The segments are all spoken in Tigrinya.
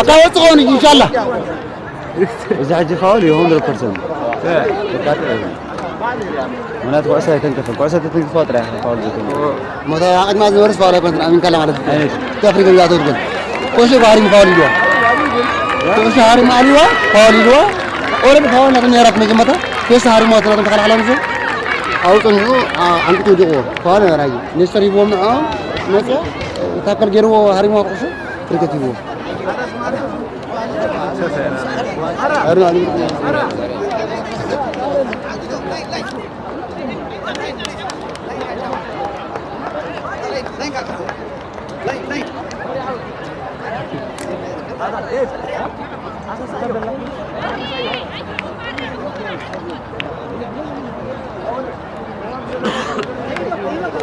ኣቃወጽ ኾን ኢንሻላ። እዚ ሕጂ ፋውል እዩ፣ hundred percent። ምክንያቱ ኩዕሶ ኣይተንከፈን። ኩዕሶ ተተንክፋ ጥራይ ኢኻ ፋውል ዘይኮነ። ሞታ ቅድማ ዝነበርስ ፋውል ኣይኮነትን፣ ኣሚንካላ ማለት እዩ። ኣይነት። እቲ ኣፍሪካ ግዛት ወድገን። ኩዕሶ ባህሪ ፋውል ኢልዋ። ኩዕሶ ሃሪ ማሊዋ ፋውል ኢልዋ። ኦረድ ፋውል ናትን ነራት መጀመርታ። ኩዕሶ ሃሪ ማሊዋ ናትን ተኸላኸላ ምስ ኣብኡ ጸኒሑ፣ ዓ-፣ ዓንቂቱ ወዲቕዎ። ፋውል ነራ እዩ። ኔስተር ሂብዎም ንዕኦም መጸ። ታከል ገይርዎ ሃሪ ማሊዋ ኩዕሶ ፍሪከት ሂብዎ።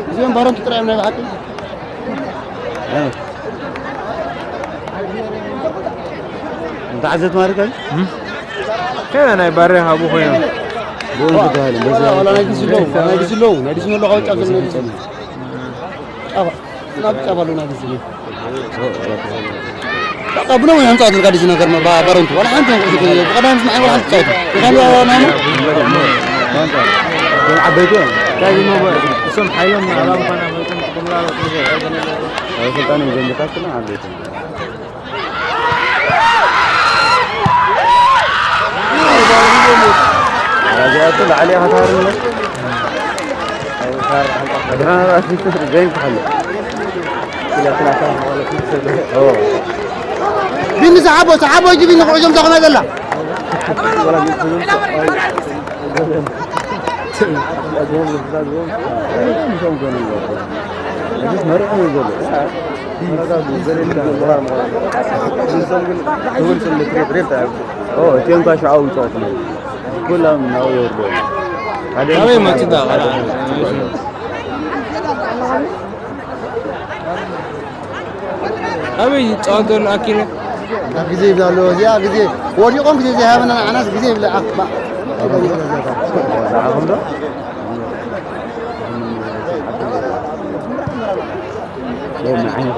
እዚኦም ባሮም ጥራይ ናይ ብሓቂ። እንተ ዓዘት ማለት እዩ። ከመይ ናይ ባሬ ሃቡ ኮይኖም። ብኡ ተባህለ፣ በዛ ዋላ ናይ ዲሲ ኣለዉ፣ ናይ ዲሲ ኣለዉ፣ ናይ ዲሲ ኣለዉ፣ ካብ ጫፍ ዘሎ ናይ ዲሲ። ጫፋ፣ ናብ ጫፋ ኣለዉ ናይ ዲሲ። በቃ ብነዊሕ ህንጻ ትልካ ዲሲ ነገር፣ ባ-፣ ባሮንቱ፣ ዋላ ሓንቲ፣ ብቐዳም ስምዓይ ዋላ ሓንቲ ጻወታ። ብኻልእ ዋላ ናይ ዓበይቲ እዮም። እሶም ሓይሎም ኣብ ኣምኳና መልኩም ትኩምላ። ኣብ ስልጣን እዮም ዘንድታትና ዓበይቲ። ላዕሊ ኢኻ ትሃርም። ቢኒ ሰሓቦ፣ ሰሓቦ፣ እጂ ቢኒ ኩዕሾም ተኾና ዘላ። እቲኦም ካሽ ዓው ይጻወቱ ነው። ኩሎም ናው ይወርዱ። ሓደ ኣበይ መጺና? ኣበይ ይጻወቱ ኣለዉ ኣኪለ? ኣብ ግዜ ይብላ ኣለዎ። እዚኣ ግዜ ወዲቖም ግዜ ዘይሃበና ንዓናስ ግዜ ይብላ ኣኽባ። ንዓኹም ዶ? ሎሚ ዓይንኻ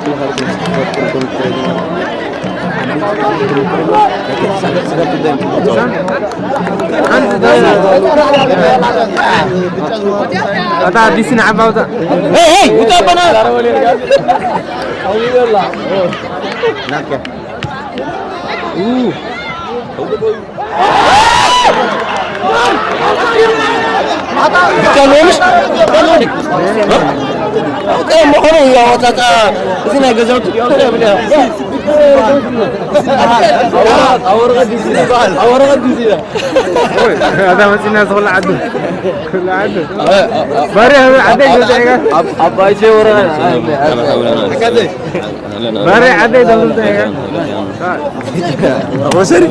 ኣታ ኣዲስ ንዓባውታ። ሄይ፣ ሄይ፣ ውጣ በና። ናትከ። ብቻ ነው ምሽ? ብቻ ነው እንዴ? እ? ብቻ መሆኑ ያው አጣጣ እዚህ ነው የገዛሁት። ያው ብቻ ብቻ። አወራ ዲዚ ይባል። አወራ ዲዚ ይባል። ኣታ መጺና ዝኹሉ ዓዱ። ኩሉ ዓዱ። ባሪ ዓደይ ገዛእካ። ኣብ-፣ ኣባይ ወራ። ሓካዘይ። ባሪ ዓደይ ደምሩ እንታይ? ወሰድ።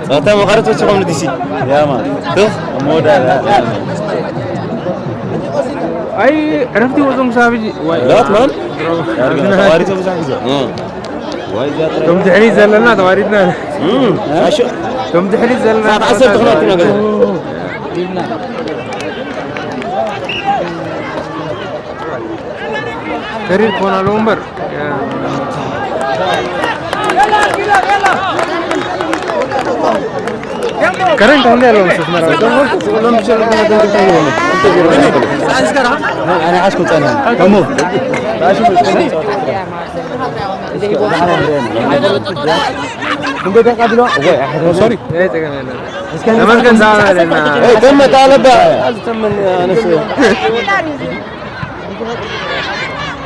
ጸወታ መቐረት ወሲኾም ንዲሲ። ያማ። ትኽ። ሞዳ። ኣይ፣ ዕረፍቲ ወጾም ክሳብ ሕጂ። ዋይ። ላት ማን? ተዋሪቶ ብዙሕ ግዜ። እ። ዋይ፣ እዛ ጥራይ። እቶም ድሕሪት ዘለና ተዋሪድና። እም። ኣሾ። እቶም ድሕሪት ዘለና ሰዓት ዓሰርተ ክናት ኢና ገዛ። ተሪር ክኾን ኣለዎ እምበር። ከረንት እንዲ ኣለዎ ምስ ኣስመራ። ኣነ ሓስኩ ጸና። ከሙ። እንደ ደቃ ብሎ። ሶሪ። ተመስገን ዛሬ ኣለና። ኤይ፣ ተመት ኣለባ። ኣዝተምን ኣነስ።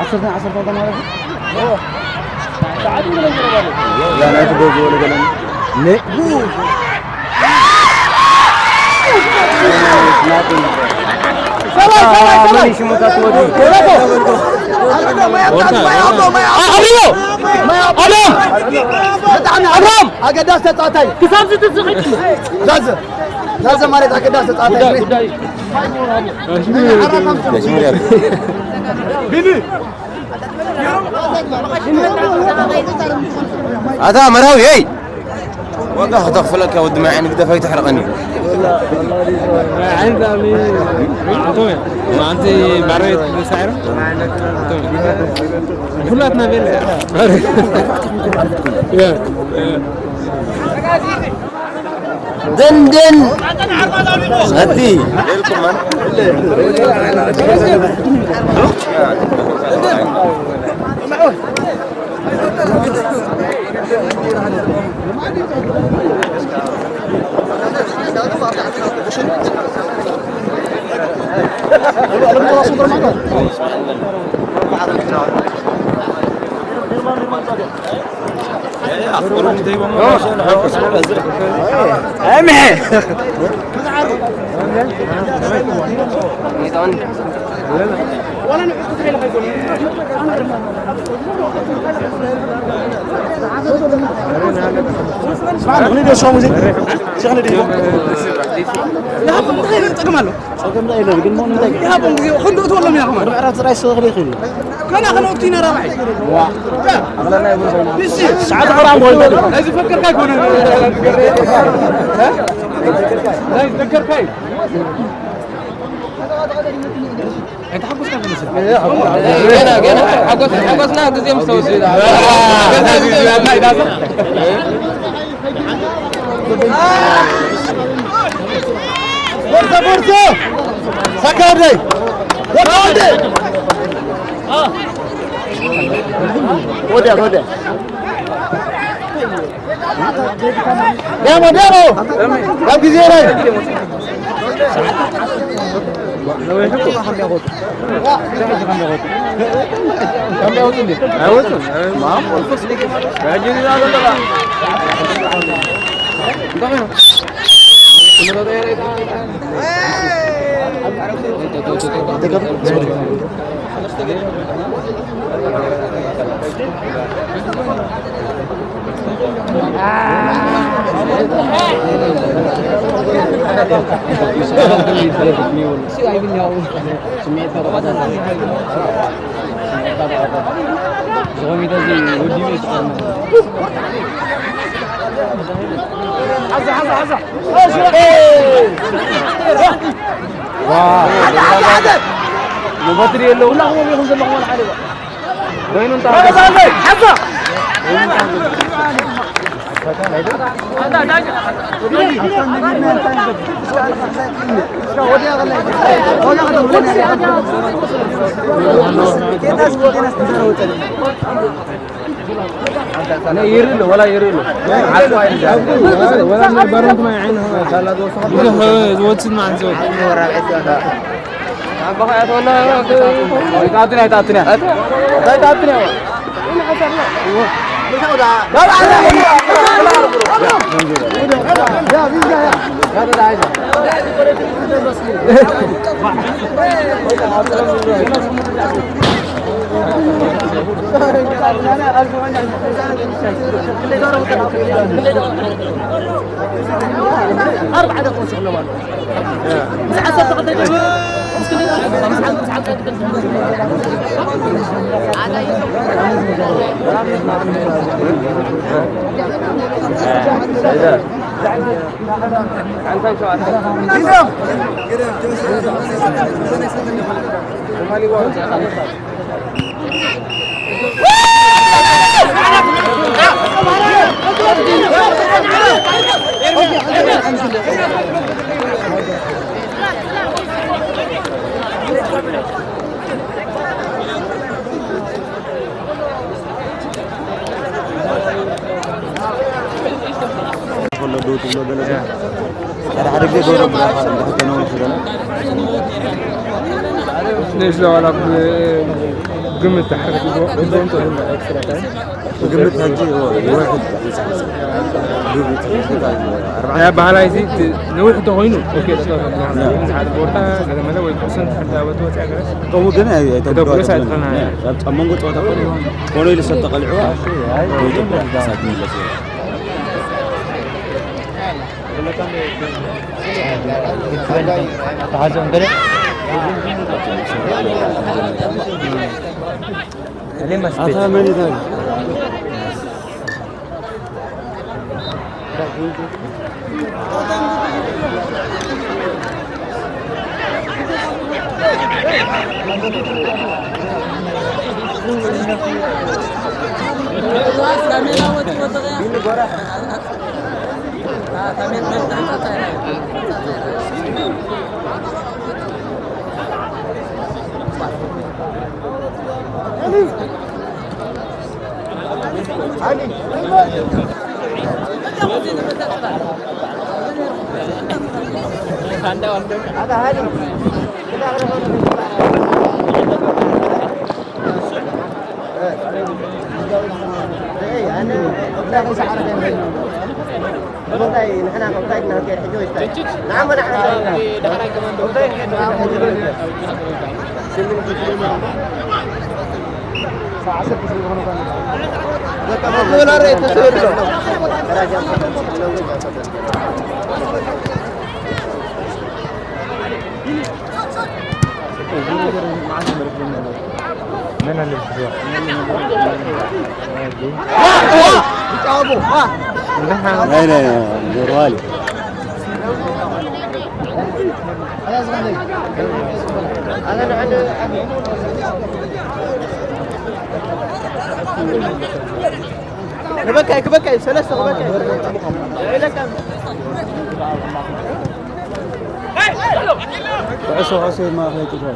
ዓሰርተ፣ ዓሰርተ ተማሪ። ያ ናይቲ ጎል ዝበለ ገለ። ነ-፣ ሰባይ፣ ሰባይ፣ ሰባይ። መን ሽሙ ታትወዲ? ኣብሪሞ! ኣብሪሞ! ኣብሪሞ! ኣብሪሞ! ኣገዳሲ ተጻዋታይ። ክሳብ ዝትስቕ። ዛዘ። ዛዘ ማለት ኣገዳሲ ተጻዋታይ። ጉዳይ፣ ጉዳይ። ቢኒ። ኣታ መርሃዊ፣ ሄይ! ዋጋ ከተኽፍለካ ወዲ ማይ ዓይኒ ግደፍ ኣይትሕርቐኒ። ማዓንቲ ባሬት ሳይሮ። ሁላትና ቤለ። ደንደን ሰቲ። ይሃቦም ግዜ ክንድእትወሎም ኢና ከማን። ምዕራብ ጥራይ ሰው ክልእ ይኽእል። ከና ከነወቅቱ ኢና ራብዓይ። ዋ። ንሲ። ሰዓት ሑራም ኮይኑ። ናይ ዝፈከርካ ኣይኮነን። ናይ ዝፈከርካ እዩ። ኣይተሓጎስካ ትመስል። ገና፣ ገና። ሓጎስ-፣ ሓጎስና ግዜ ምስ ተወስደ። ፎርሳ፣ ፎርሳ! ሰካርደይ! ወደ! ወደ፣ ወደ! ደሞ፣ ደሞ! ኣብ ግዜ ላይ! መባትሪ የለው። ኩላኹም ይኹም ዘለኹም ወላ ሓደ። በይኑ እንታ ሓዛ። ይርሎ ወላ ይርሎ። ብዙሕ ዝወስድ ማዕንዘው። ኣባኻ ያተወና። ኣይታትና፣ ኣይታትና። ኣይታትና። ሓደ ሓደ ግዜ ዶሮ ብላካ እንዳሕተነው ይችላል። ንእሽቶ ዋላ ብ-፣ ግምት ተሓረግዎ፣ እንደውም ጥሩ ነው፣ ኤክስትራ ታይም። ግምት ሕጂ ይወርድ። ግምት ሕጂ ኣርባዓ። ያ ባህላዊ እዚ ት-፣ ነዊሕ እንተኾይኑ፣ ኦኬ፣ ጠጠው ተብሎ። ያ። እዚ ሓደ ቦርታ፣ ገለ መለ ወይ ፐርሰንት ሓንቲ ኣበቱ ወፂኣ ገለ። ከምኡ ግን ኣይ-፣ ኣይተብሎ ክተብሎ ኣይተብሎን። ሳይትኸና። ያ፣ ኣብ፣ ኣብ መንጎ ፀወታ ኮነ ይሆን? ኮነ ኢሉ ሰብ ተቐልዕዋ፣ ኣይ፣ ኢትዮጵያ ክሳብ ትምለስ እያ። ተሓዞም ገለ። ኣታ መን ይታል? ናይ፣ ናይ፣ ናይ፣ ኖርማል። ክበካይ፣ ክበካይ፣ ሰለስተ ክበካይ። ኩዕሶ፣ ኩዕሶ ማእኸል ጭድራ።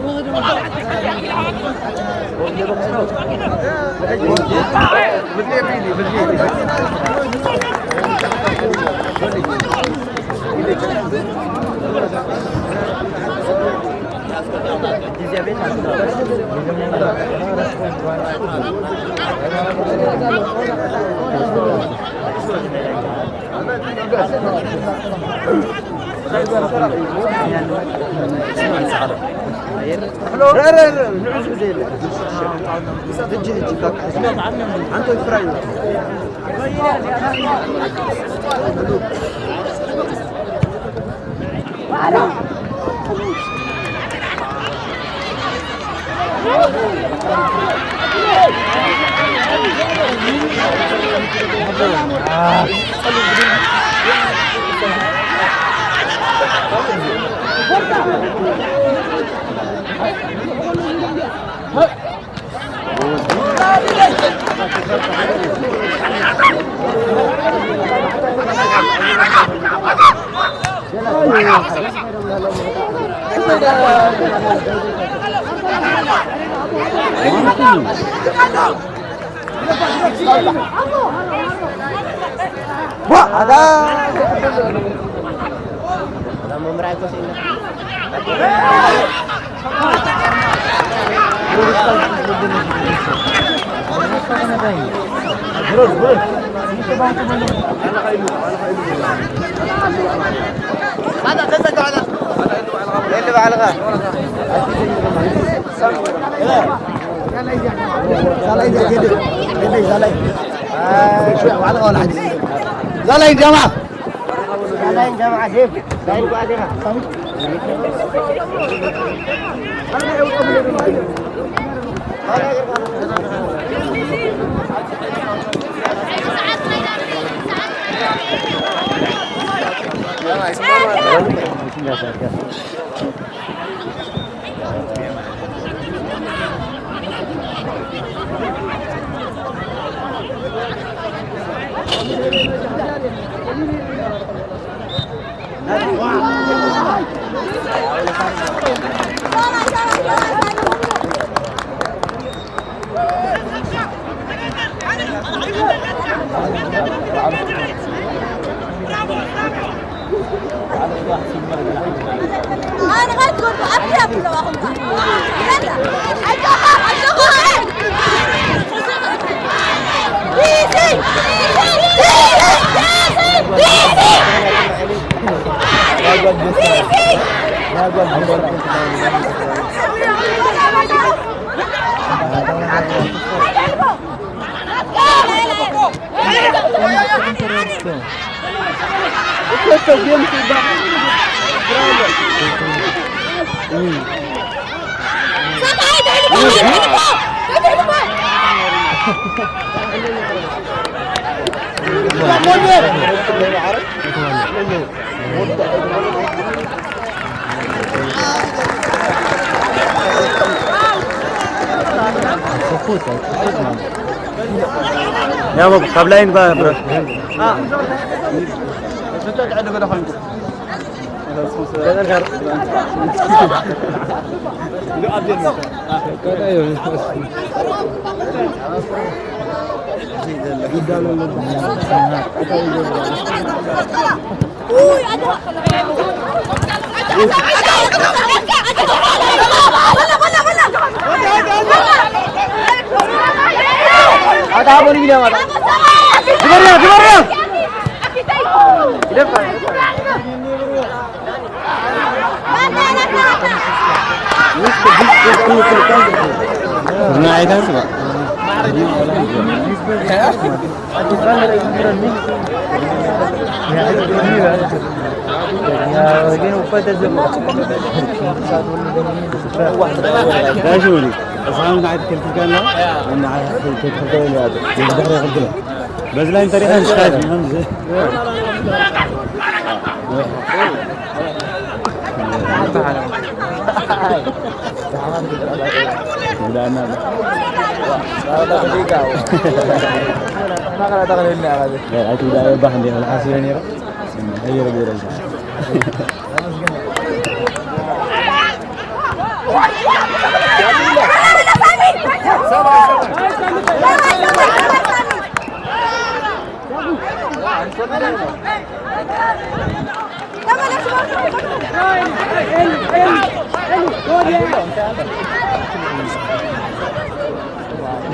لا لا يا جماعة. يا بابا، قبلين بقى، برو. በዚ ላይ እንተሪኻ ንስኻ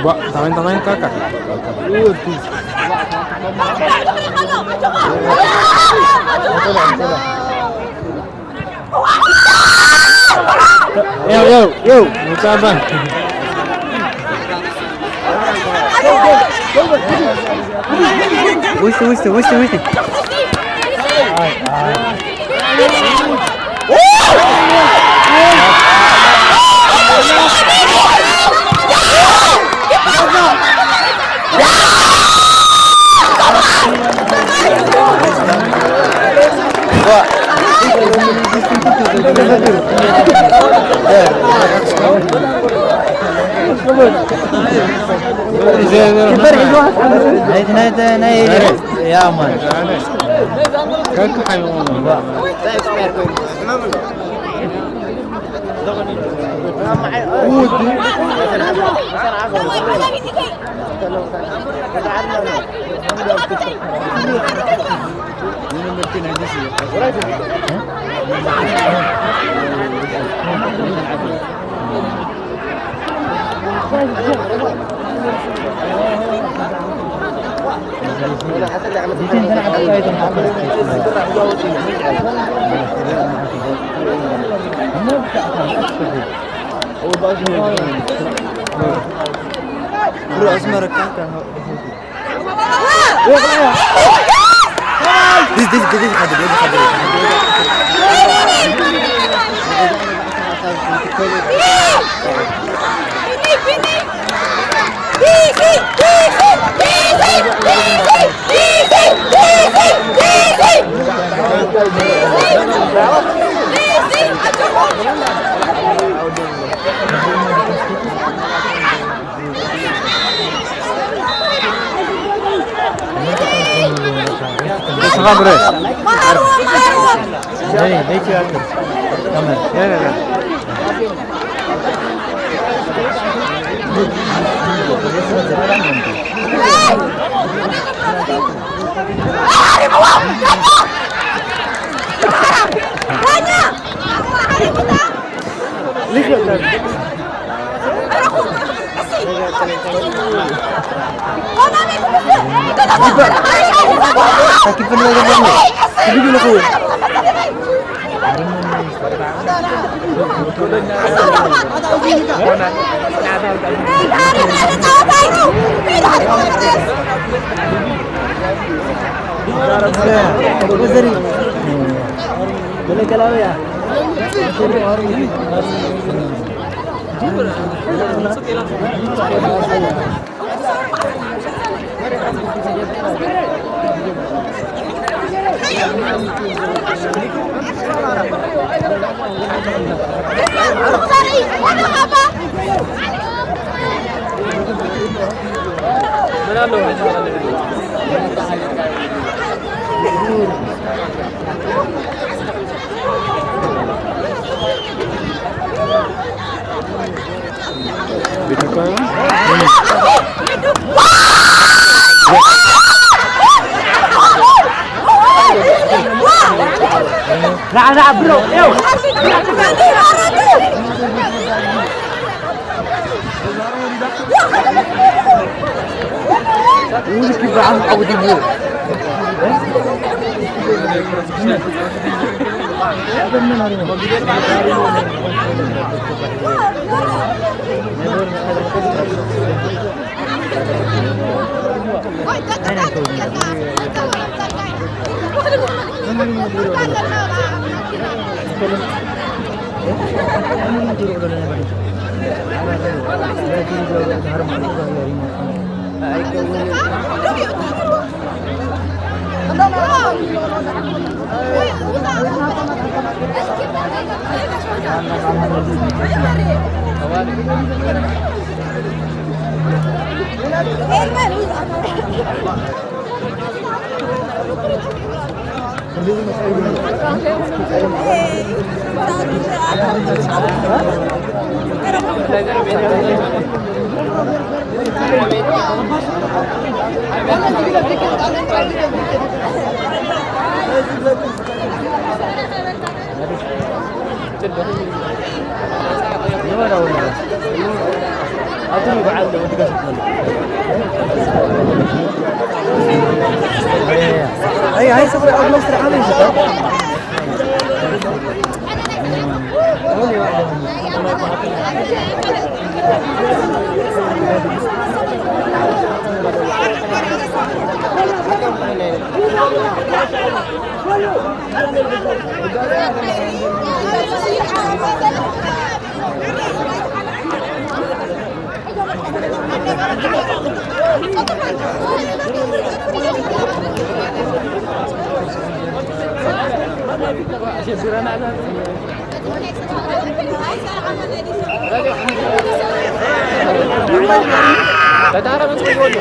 Ba, también, también, caca. Yo, yo, yo, muchas gracias. Viste, viste, viste, viste. ናይቲ ናይቲ ናይ ያማን ኣሕሊፍካ ይብጋዮ።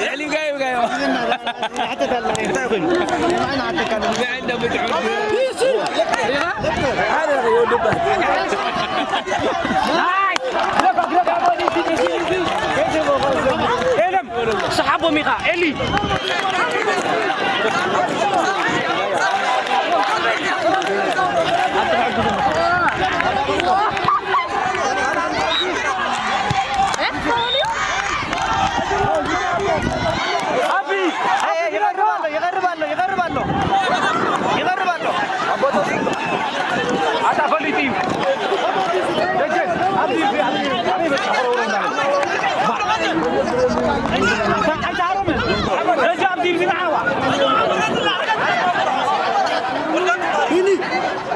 ኣሕሊፍካ ይብጋዮ። ኤለም፣ ሰሓቦም ኢኻ፣ ኤሊ። ኣቢ፣ ኣቢ፣ ይቐርብ ኣሎ፣ ይቐርብ ኣሎ፣ ይቐርብ ኣሎ። ይቐርብ ኣሎ። ኣታ ፈሊጡ እዩ። ደጀን፣ ኣብዚ፣ ኣብዚ፣ ኣብዚ፣ ኣይተሃረመን። ደጀ፣ ኣብዚ፣ ኣብዚ፣ ንዓዋ። ቢኒ፣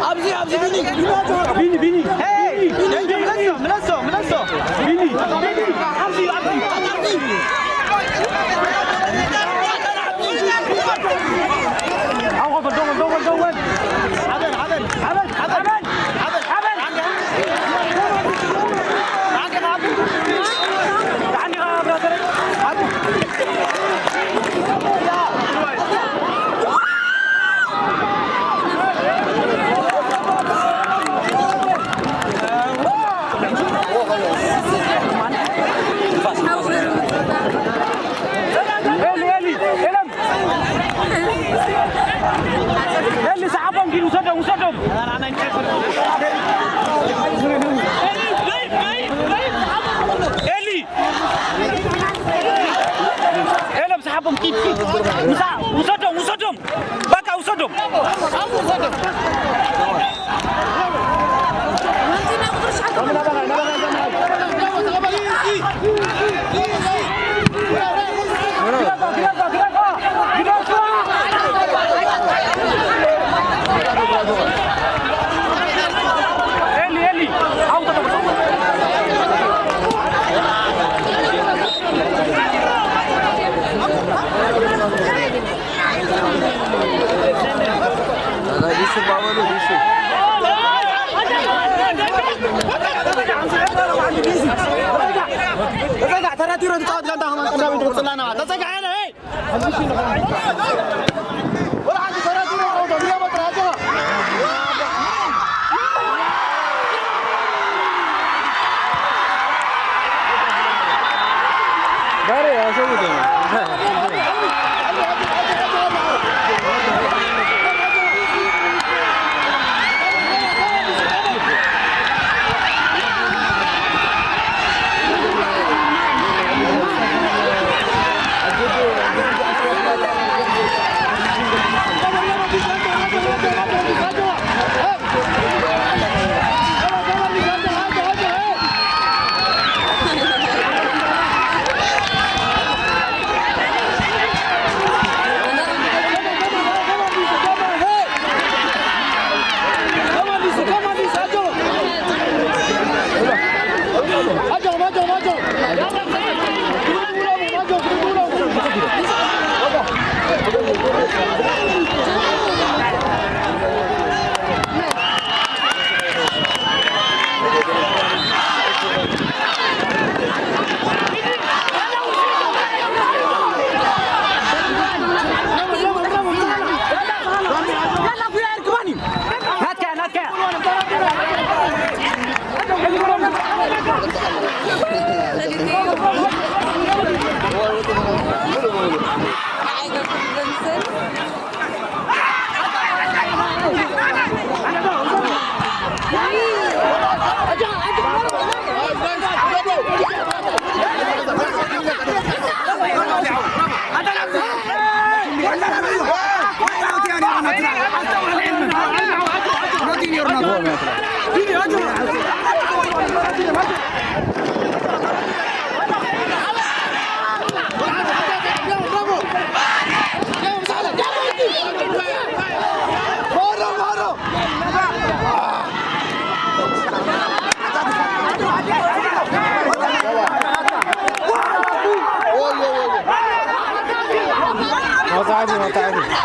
ኣብዚ፣ ኣብዚ፣ ቢኒ፣ ቢኒ፣ ቢኒ፣ ቢኒ። ሄይ፣ ቢኒ፣ ደጀ፣ ቢኒ። ምለሶ፣ ምለሶ፣ ምለሶ። ቢኒ፣ ቢኒ፣ ኣብዚ፣ ኣብዚ፣ ኣብዚ። ኤሊ፣ ሰሓቦም ኪድ፣ ውሰዶም፣ ውሰዶም። ኤሊ፣ ኤሎም፣ ሰሓቦም ኪድ፣ ኪድ። ምሳ፣ ውሰዶም፣ ውሰዶም። በቃ ውሰዶም። ተራቲሮ ትጫወት ጋንታ ከማን ቀዳሚ ትወፅላና ተፀጋዐነ። وضعي، وضعي.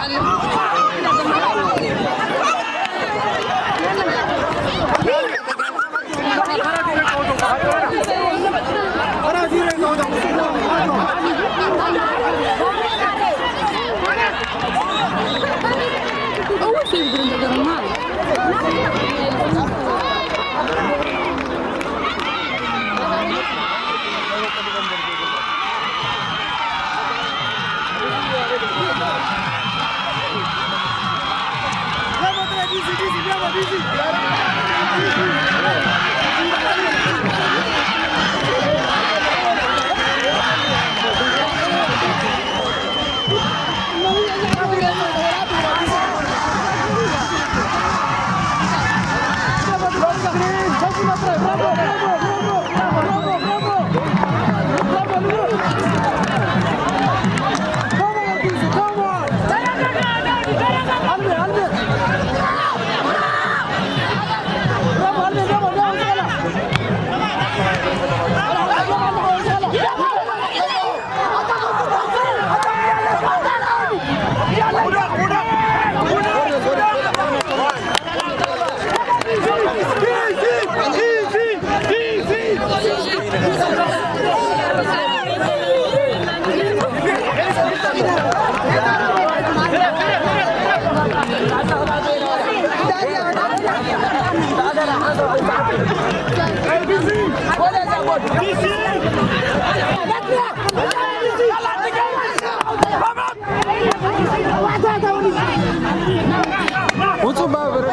ውጹ ባብር።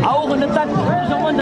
ኣብኡ ክንታት ሸሞንተ።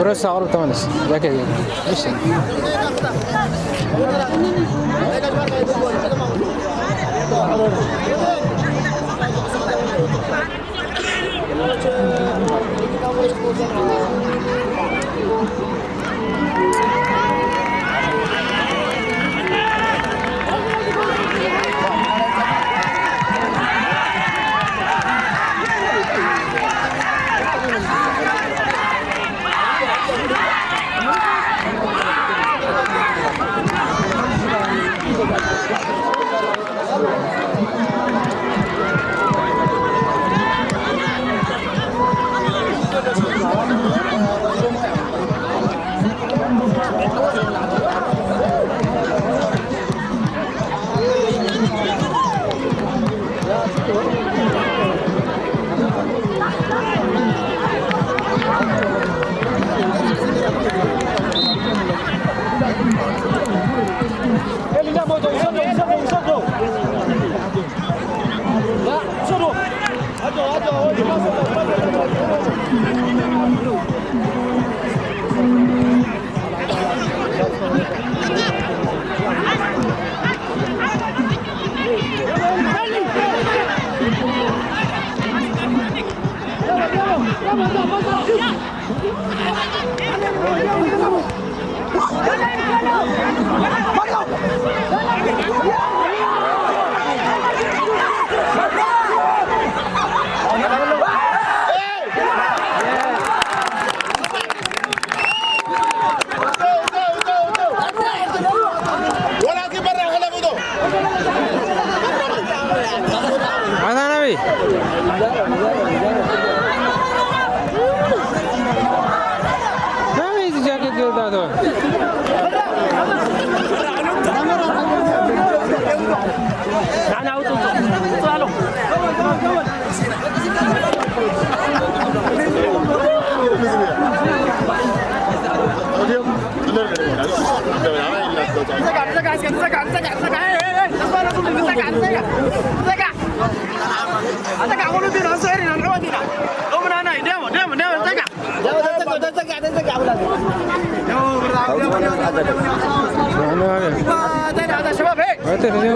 ብረስ ኣቕርብ ተመለስ። ዛከ፣ እሺ። ኣታ ናበይ? ናበይ እዚ ጃኬት ገይርካ ኣተዋ?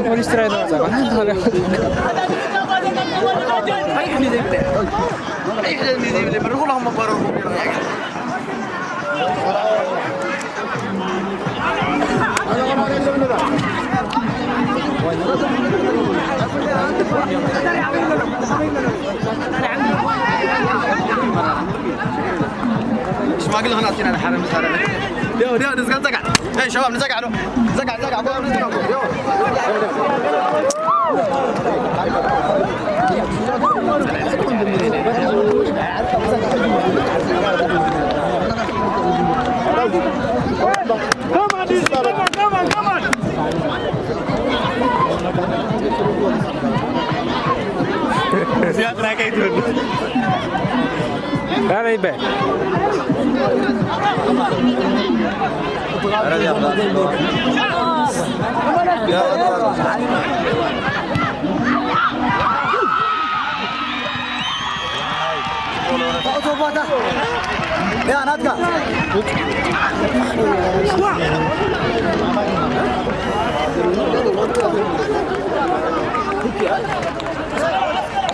ፖሊስ ጥራይ ነው። ይብለ ብርኹ ለኹም መባረርኩም ሽማግለ ክናትና ንሓረ ምሳረ ደው ደው ንዝገጸካ ሸባብ ንዘጋዕ ዶ ዘጋዕ ዘጋዕ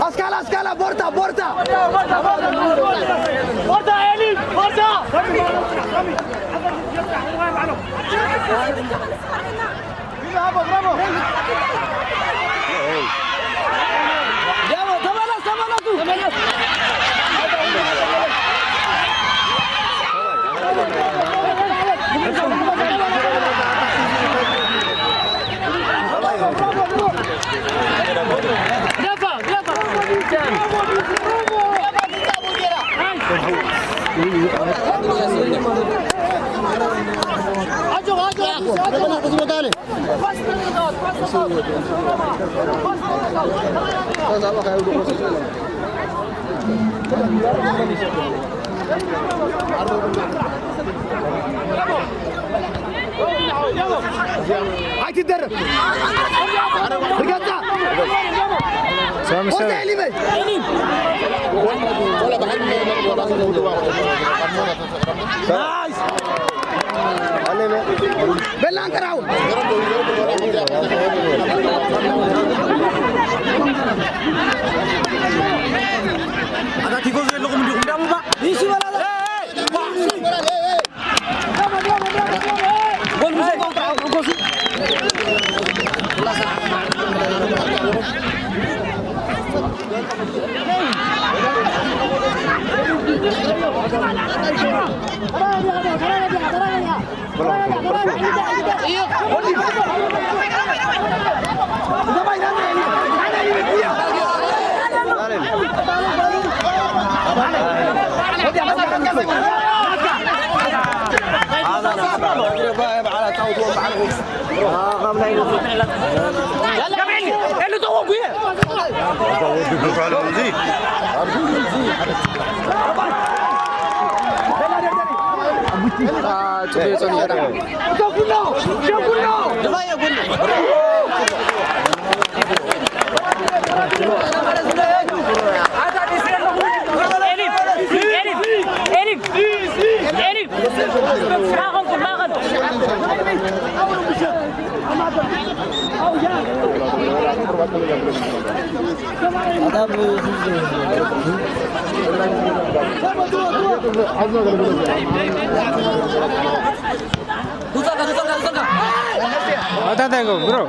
Ascala, ascala, porta, porta. Porta, Eli, porta. ኣይትደረብ ርገጣ ሳምሰ ወደ ኤሊመይ በላን ጥራው ኣታ ቲፎዞ የለኹም እንዲኹም ዳሙባ ይሲ በላ What are they go, bro?